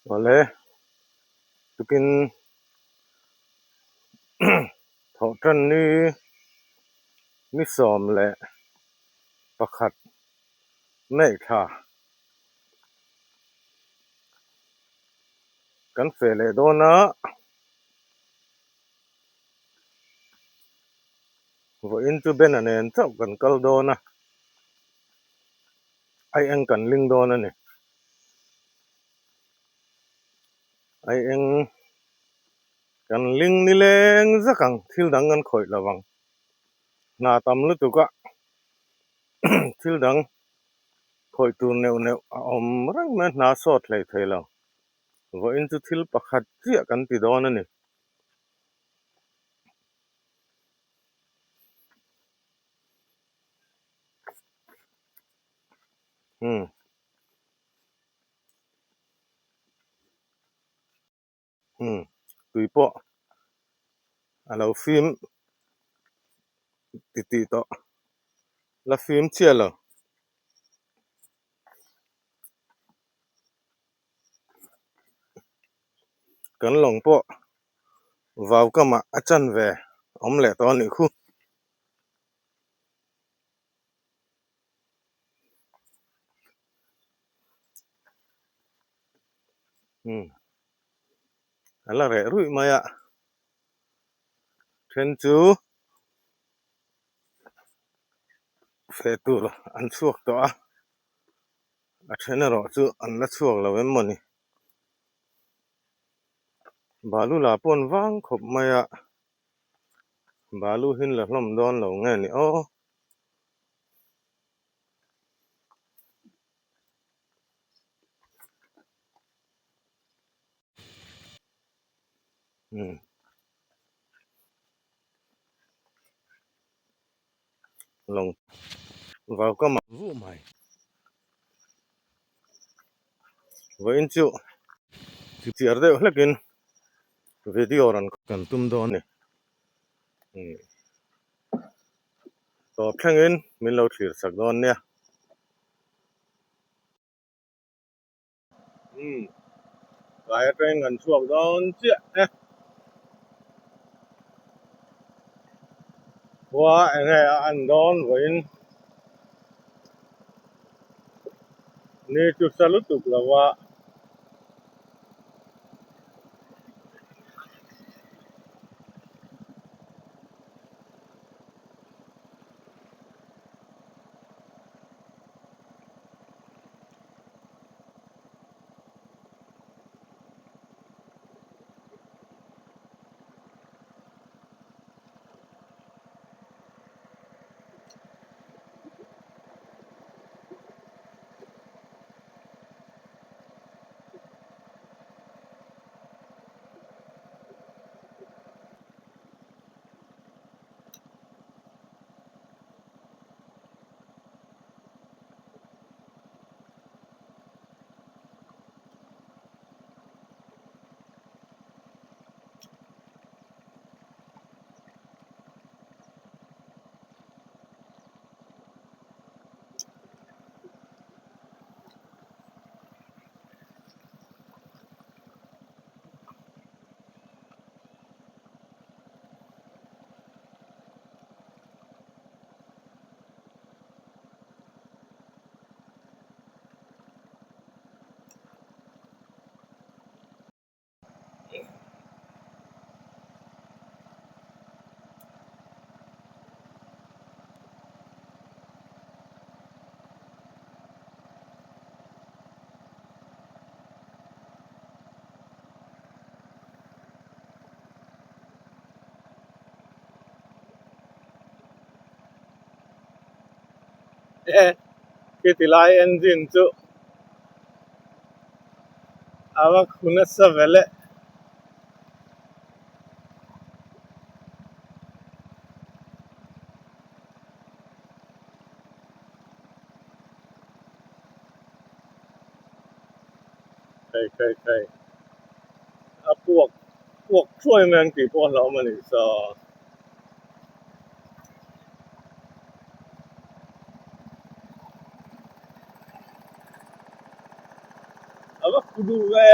Awle tukin thawh tan ni ni 11 May thla kan feh leh dawn a vawiin chu Ben-a nen chauh kan kal dawn a ai eng kan ling dawn a ni. Ai eng kan ling nileng zak ang thil dang kan khawih lo vang hna tam lutuk a thil dang khawih tur neuh neuh a awm reng mai a hna sawt hlei thei lo vawiin chu thil pakhat chiah kan ti dawn a ni. Umm. Umm tui pawh a lo fim ti tih tawh la fim chiah lo. Kan lawng pawh vau kamah a chan ve awm leh tawh a nih khu. Umm a la reh ruih mai a then chu feh tur an chhuak tawh a a then erawh chu an la chhuak lo em mawni balu la pawh an vang khawp mai a balu hi an la hlawm dawn lo nge ni aw. Umm lawng vau ka mah vuh mai vawiin chu chiar deuh hlekin video rawn kan tum dawn a ni umm. Tawp thlengin min lo thlir sak dawn nia. Umm tlai atangin kan chhuak dawn chiah e. Khua enge a an dawn vawiin ni chu sa lutuk lo a. Khiti lai engine chu a va khu nasa vel e. Thei thei thei a puak puak thuai mai ang tih pawh a hlauhawm a nih saw. A va khu duh ve.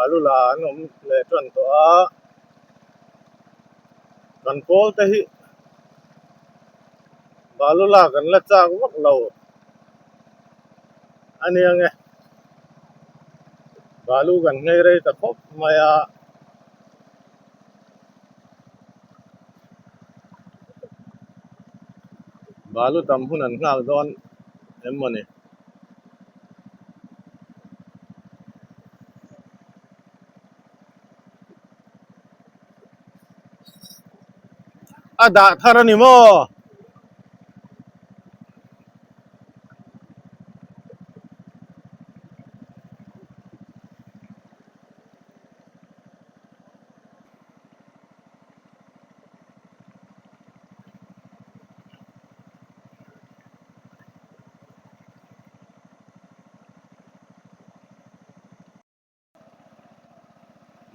Balu la an awm leh tan tawh a, kan pawl te hi balu lak an la chak vak lo a nia nge balu kan nghei rei ta khawp mai a. Balu tam hun an nghak dawn em maw ni? A dah thar a ni maw?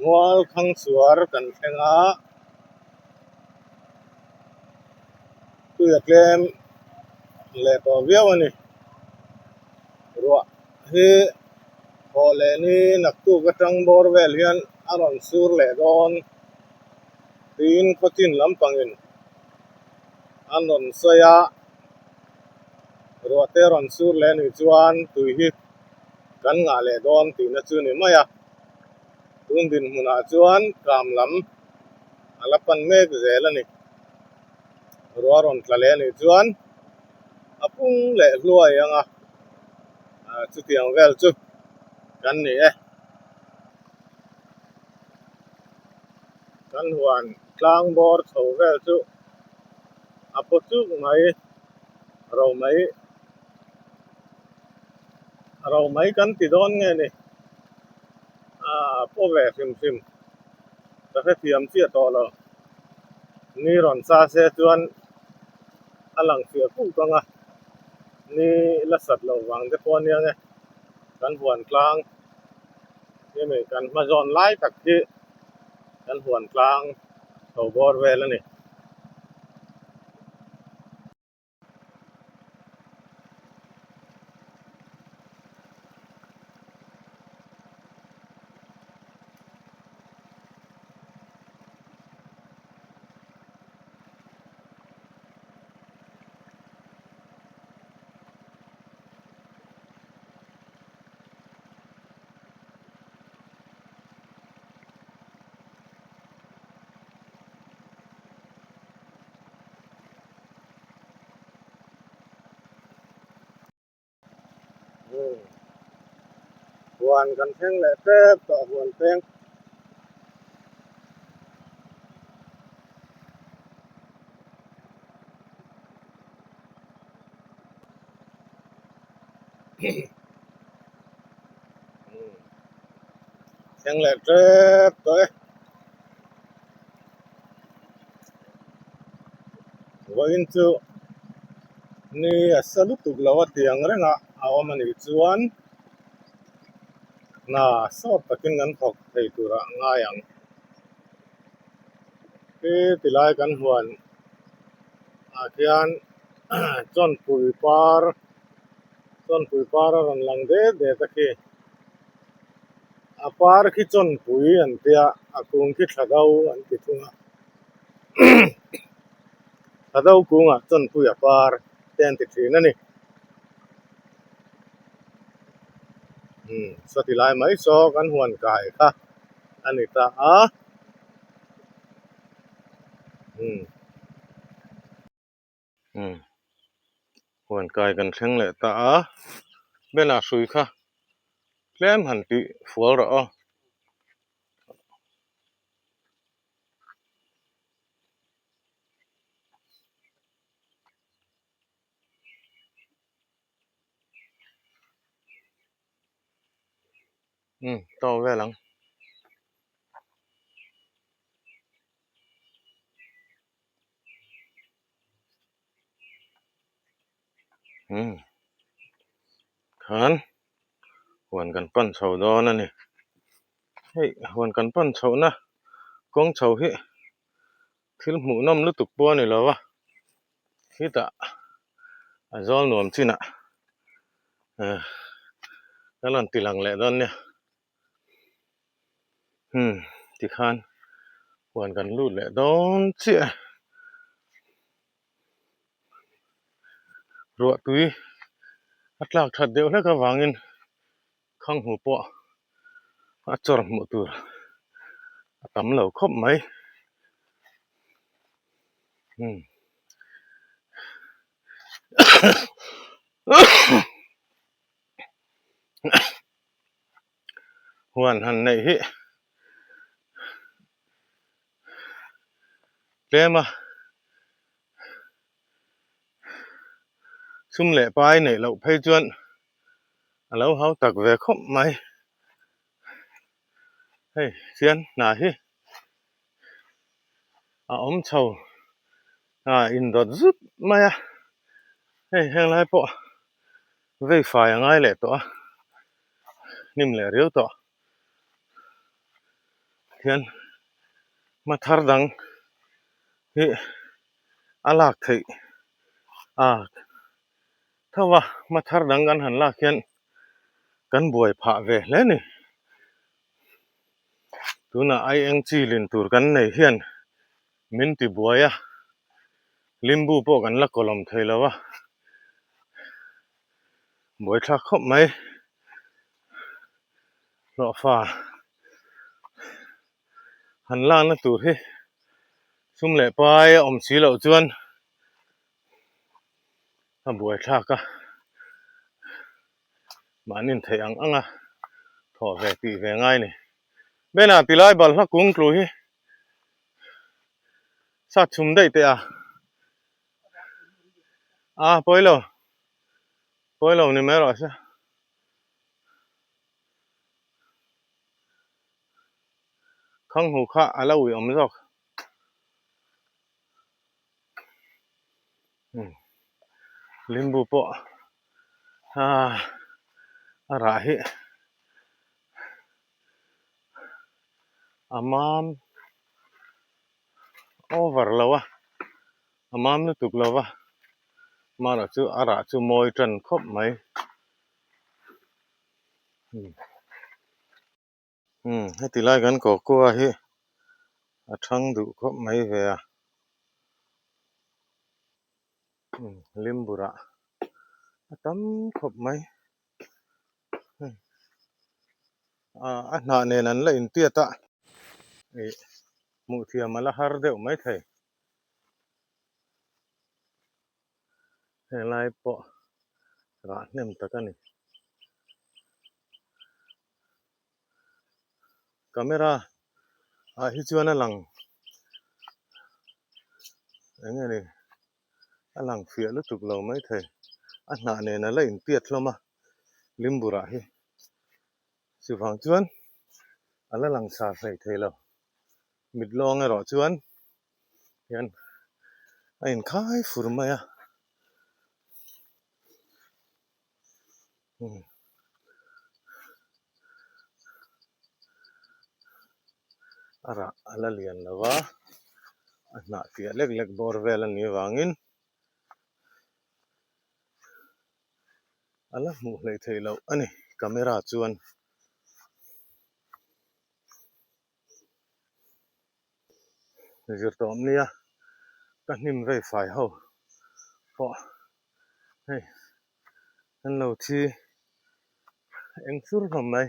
Mual khang suar kan thleng a, tui a tlem leh tawh viau a ni. Ruah hi thawh leh ni naktuk atang bawr vel hian a rawn sur leh dawn tiin khawchin lampangin an rawn sawi a, ruah te rawn sur leh anih chuan tui hi kan ngah leh dawn tihna chu ni mai a, tun dinhmunah chuan kam lam a la pan mek zel a ni. Ruah rawn tla leh anih chuan a pung leh hluai ang a, chutiang vel chu kan ni e. Kan huan tlang bawr chho vel chu a paw chuk mai ro mai ro mai kan ti dawn nge ni a paw ve hrim hrim ka hrethiam chiah tawh lo ni rawn sa se chuan a lang fiah kuk ang a ni la sat loh vang te pawh a nia nge kan huan tlang hemi kan hma zawn lai tak hi kan huan tlang chho bawr vel a ni. Huan kan thleng leh tep tawh huan peng. Thleng leh tep tawh e. Vawiin chu ni a sa lutuk lo a tiang reng a a awm a nih chuan hna sawt takin kan thawk thei turah a ngai ang. Khi tilai kan huan ah khian chawnpui par chawnpui par a rawn lang det det a khi. A par khi chawnpui an tia a kung khi thla do an ti thung a thla do kungah chawnpui a par te an ti thin a ni umm sawti lai mai saw kan huan kai kha a ni ta a umm. Umm huan kai kan thleng leh ta a banner hrui kha tlem han tih fual rawh aw. Umm tawk vel ang. Umm khan huan kan pan chho dawn a ni hei huan kan pan chhoh na kawng chho hi thil hmuh nawm lutuk pawh a ni lo a khitah a zawl nuam chinah eh kan rawn ti lang leh dawn nia. Umm tikhan huan kan lut leh dawn chiah e. Ruah tui a tlak that deuh hlek avangin khang hmu pawh a chawr hmuh tur a tam lo khawp mai. Umm huan han neih hi tlem a sum leh pai neih loh phei chuan a lo hau tak ve khawp mai hei chuan hna hi a awm chho a indawt zut mai a hei henglai pawh vei fai a ngai leh tawh a hnim leh riau tawh hian hma thar dang hi a lak theih a tho a hma thar dang kan han lak hian kan buai phah ve hle a ni tunah ai eng chi lin tur kan nei hian min ti buai a limbu pawh kan la kawlawm thei lo a buaithlak khawp mai hlawhfa han lakna tur hi sum leh pai a awm si loh chuan a buaithlak a mahni theih ang ang a thawh ve tih ve ngai a ni Bena tilai balhla kung tlu hi sat chhum daih teh a a pawi lo pawi lo ni mai rawh se khang hu kha a la ui awm zawk limbu pawh a rah hi a mam over lo a a mam lutuk lo va mahna chu a rah chu mawi tan khawp mai umm heti lai kan kawkua hi a thang duh khawp mai ve a umm limburah a tam khawp mai. A hnah nen an la intiat a ih hmuh thiam a la har deuh mai thei helai pawh rah hnem tak a ni camera ah hi chuan a lang eng nge ni. A lang fiah lutuk lo mai thei. A hnah nen a la inpiat hlawm a, limburah hi. Chuvang chuan a la lang sar hlei thei lo. Mit lawng erawh chuan hian a inkhai fur mai a. A rah a la lian lo va, a hnah fiah lek lek bawr vel a nih avangin a la hmuh hleih theih loh a ni camera chuan. Zirtawm nia ka hnim vei fai ho pawh hei an lo thi eng fur hlawm mai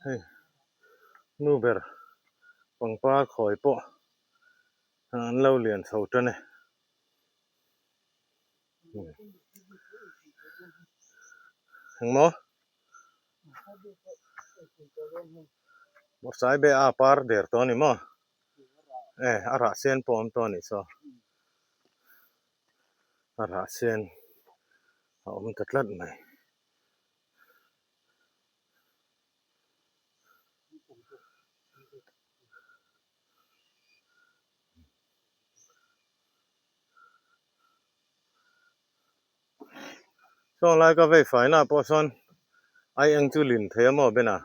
hei nu ber pangpar khawi pawh an lo lian chho tan e. Engmaw? Bawrhsai be a par der tawh a ni maw? E a rah sen pawh a awm tawh a nih saw. A rah sen a awm ta tlat mai. Saw lai ka vei faina pawh sawn ai eng chu lin thei a maw Ben-a?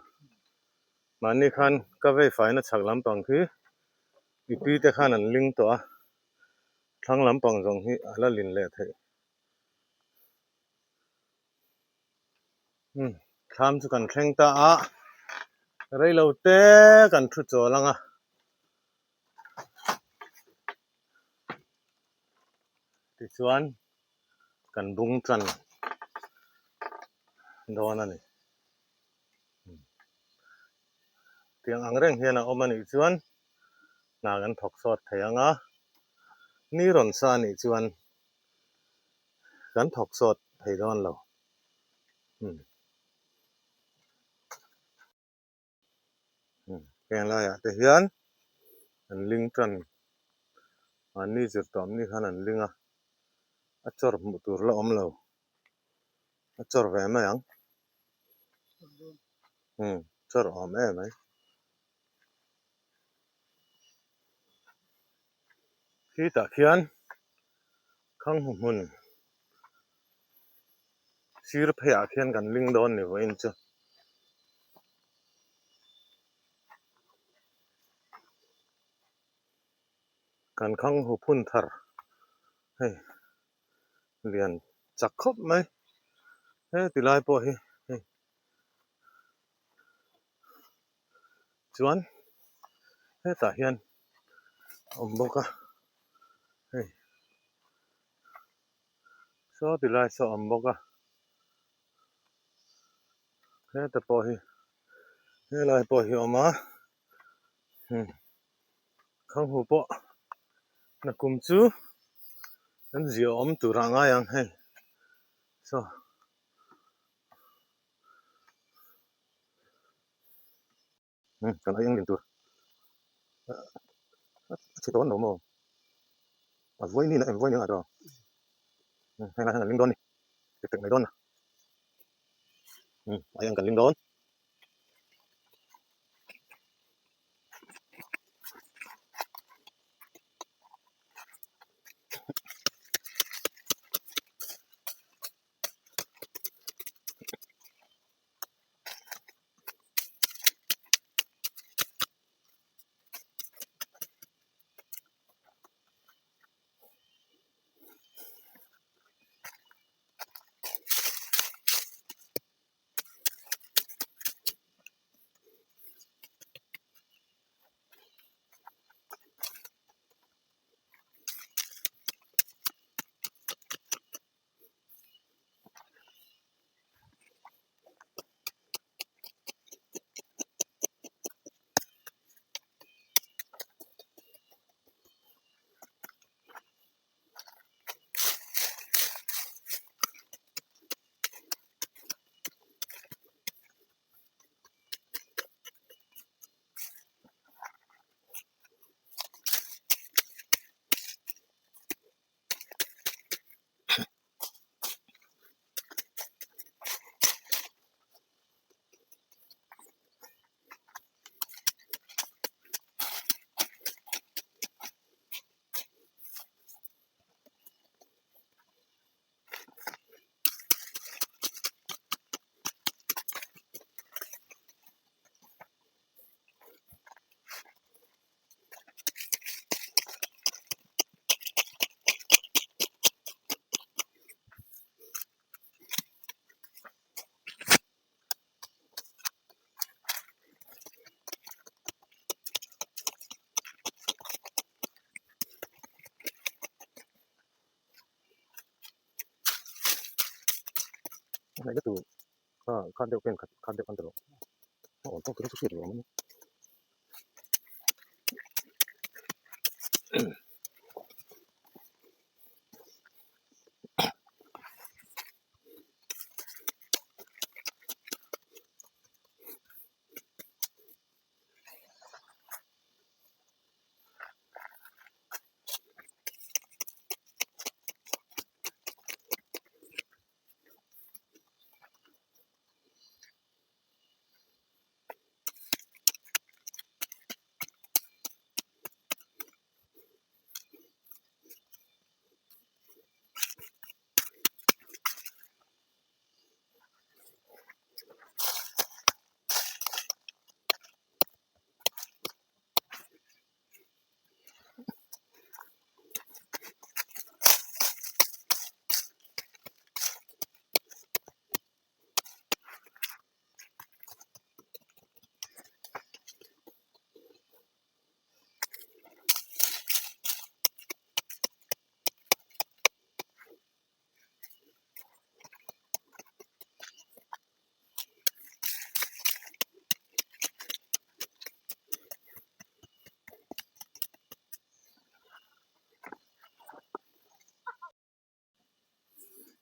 Mahni khan ka vei faina chhak lampang khi i pi te khan an ling tawh a, thlang lampang zawng hi a la lin leh theih. Umm thlam chu kan thleng ta a, reilo te kan thu chawl ang a. Tichuan kan bung tan dawn a ni. Tiang ang reng hian a awm a nih chuan hna kan thawk sawt thei ang a, ni rawn sa a nih chuan kan thawk sawt thei dawn lo. Heng laiah te hian an ling tan mahni zir tawm ni khan an ling a, a chawr hmuh tur la awm lo, a chawr ve mai ang, umm chawr awm em mai. Khitah khian Khanghu hmun sir pheiah khian kan ling dawn ni vawiin chu. Kan Khanghu phun thar hei lian chak khawp mai heti lai pawh hi hei chuan hetah hian a awm bawk a hei saw ti lai saw a awm bawk a heta pawh hi helai pawh hi a awm a khanghu pawh nakum chu an ziah awm tur ah ngai ang hei saw. Kan ai engling tur a chhe dawn lo maw a vawi ni na em vawi ni a tawh heng lai hian an ling dawn ni tek tek mai dawn na ai ang kan ling dawn.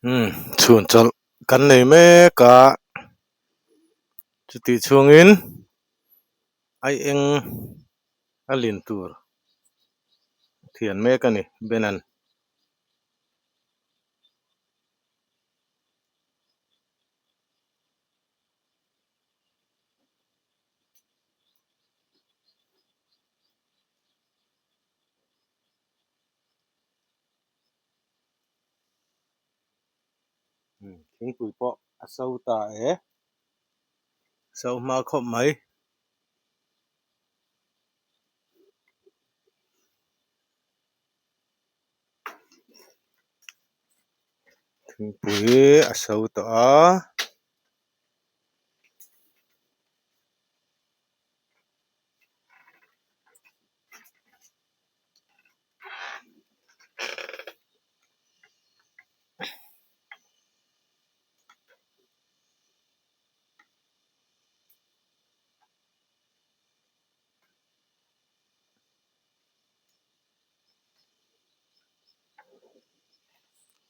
Umm chhun chawlh kan nei mek a chutih chhungin ai eng a lin tur thian mek a ni Ben-a'n. Thingpui pawh a so ta e so hma khawp mai. Thingpui a so tawh a.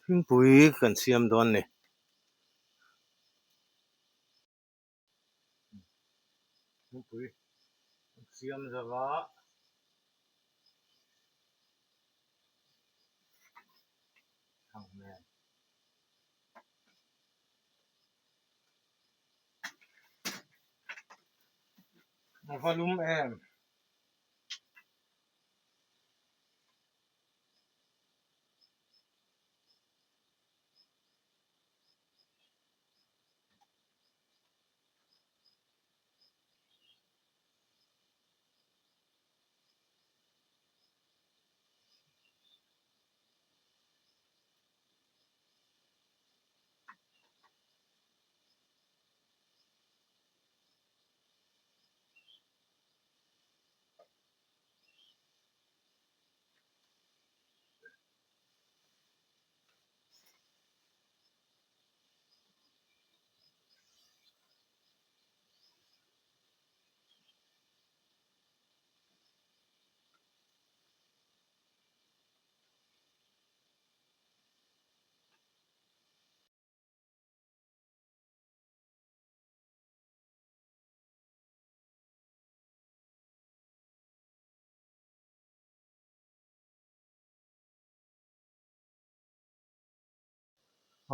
Thingpui kan siam dawn ni. Thingpui kan siam zava. A va lum em.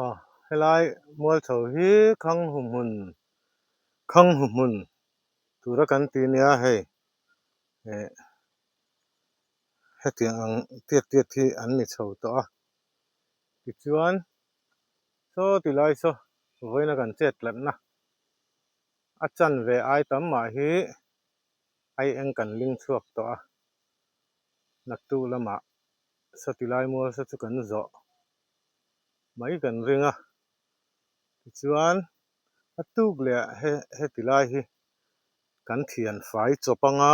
Aw helai mualchho hi Khanghu hmun Khanghu hmun tura kan ti nia hei eh hetiang ang tiat tiat hi an ni chho tawh a tichuan saw ti lai saw vawiina kan chet tlatna a chanve ai tam mah hi ai eng kan ling chhuak tawh a naktuk lamah sawti lai mual saw chu kan zawh mai kan ring a tichuan a tuk leh ah heti lai hi kan thian fai chawp anga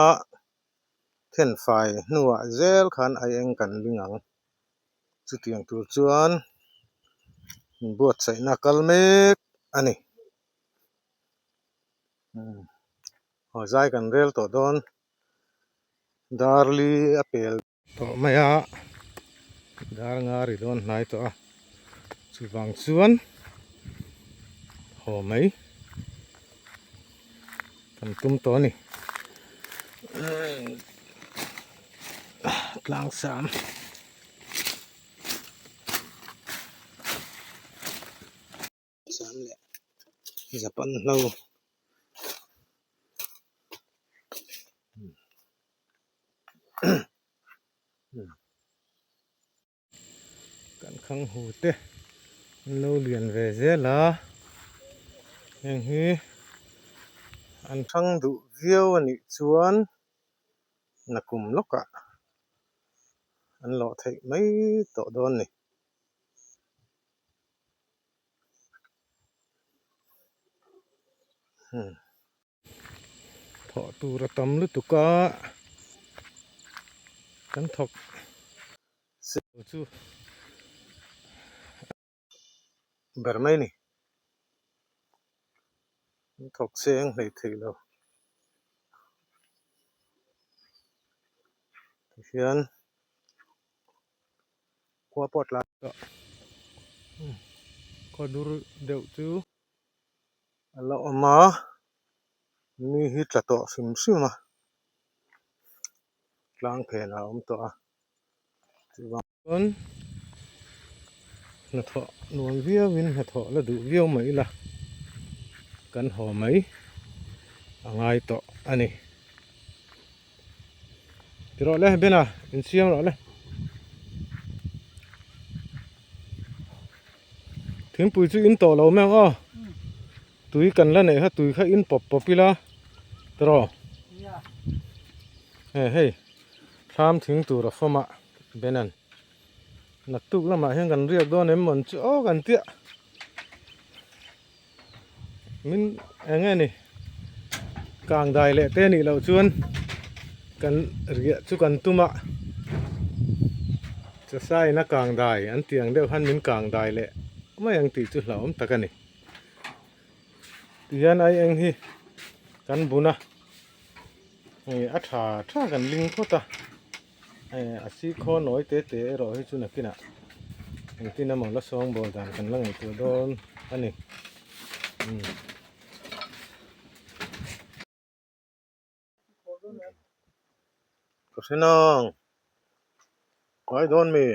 then fai hnuah zel khan ai eng kan ling ang chutiang tur chuan buatsaihna kal mek a ni. Aw zai kan rel tawh dawn darli a pel tawh mai a dar nga ri dawn hnai tawh a chuvang chuan haw mai kan tum tawh a ni tlang sam. Sam leh Japan hlo kan khang hu te an lo lian ve zel a heng hi an thang duh viau a nih chuan nakum lawkah an lawh theih mai tawh dawn a ni. Thawh tur a tam lutuk a kan thawk chu ber mai a ni kan thawk seng hlei thei lo tihian. Khua pawh a tla tawh. Khaw dur deuh chu a la awm a, ni hi tla tawh hrim hrim a, tlang phenah a awm tawh a, chuvang chuan hnathawh nuam viauin hnathawh la duh viau mai ila kan haw mai a ngai tawh a ni. Ti rawh le Bena insiam rawh le. Thingpui chu in tawh lo mai ang aw. Tui kan la neih kha tui kha in pawp pawp ila ti rawh. Hei hei thlam thing tur a fawm a Benan naktuk lamah hian kan riak dawn em mawn chu aw kan tia. Min eng nge ni kang dai leh te nih loh chuan kan riah chu kan tum a chasaiin a kang dai an tih ang deuh khan min kang dai leh mai ang tih chu hlauhawm tak a ni tihian ai eng hi kan bun a hei a tha tha kan ling phawt a hei a sikhaw nawi te te erawh hi chu nakinah engtin emaw la sawngbawl dan kan la ngaihtuah dawn a ni umm. Ka hre nang ngai dawn mi.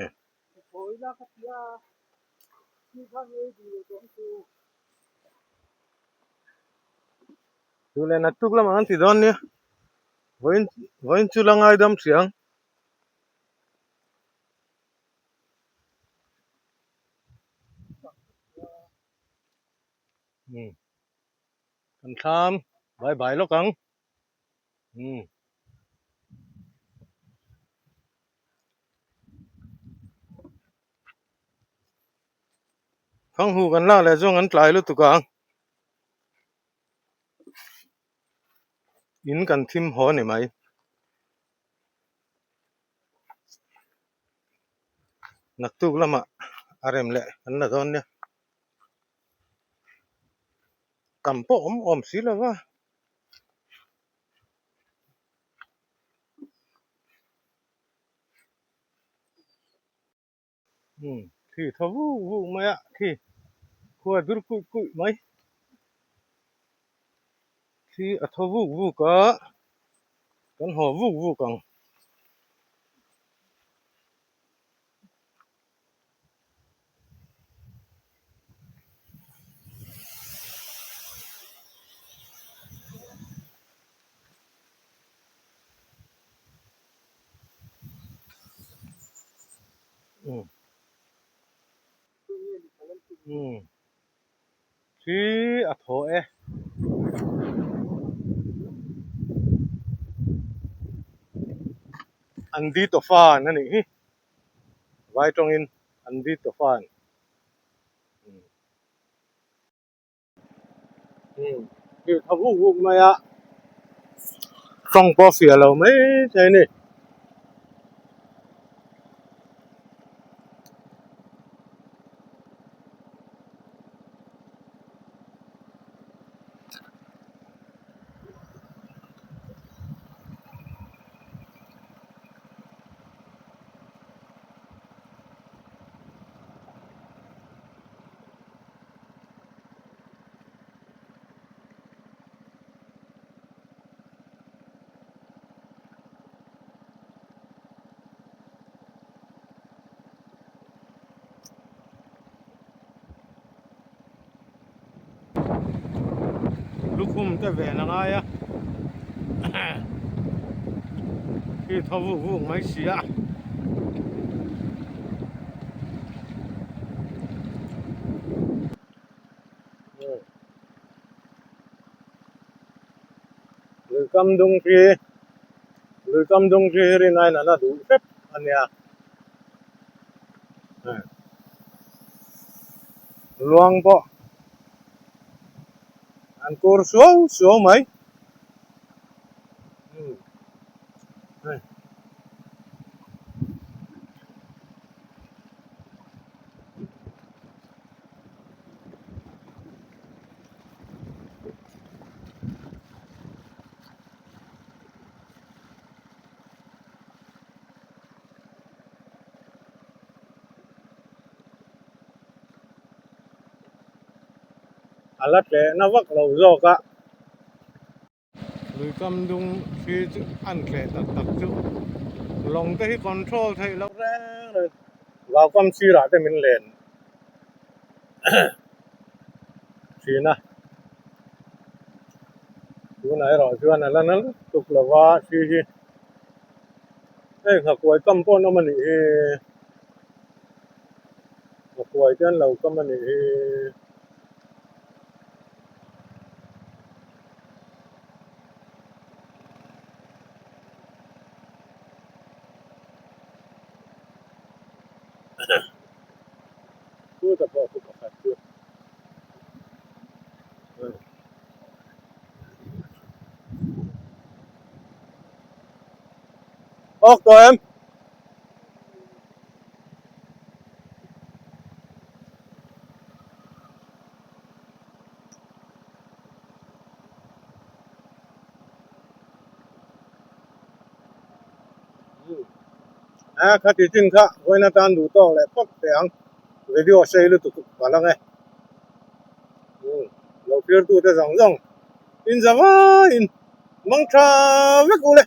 Duh leh naktuk lamah an ti dawn nia. Vawiin vawiin chu la ngaidam hrih ang. Umm kan thlam bai bai lawk ang. Umm. Thanghu kan lak leh zawng an tlai lutuk ang. In kan thim haw ni mai. Naktuk lamah a rem leh an la dawn nia. Tam pawh awm awm si lo va. Umm khi thaw vuk vuk mai a khi khua dur kuih kuih mai khi a thaw vuk vuk a kan haw vuk vuk ang. Khi a thaw e. An di tawfan a nih hi. Vai tawngin an di tawfan. Thil tha vuk vuk mai a tawng pawh a fiah lo mai thei a ni. Lukhum te ven a ngai a khi thaw vuk vuk mai si a. Lui kam dung khi lui kam dung khi rin aiin an a duh hrep a nia luang pawh an kur suau suau mai. A la tleh na vak lo zawk a. Lui kam dung thli chu an tleh tak tak chu lawng te hi control theih loh reng reng vau kam sirah te min len thin a. Tunah erawh chuan a la na lutuk lo va thli hi hei nghakuai kam pawh an awm a nih hi. Nghakuai te an lo kam a nih hi. Chuta pawh chu pakhat chu Awk tawh em? A khati chin kha vawiin atan duh tawk leh phawt teh ang video sei lutuk palh ang e lo thlir tute zawng zawng in za vaiin mang tha vek u le.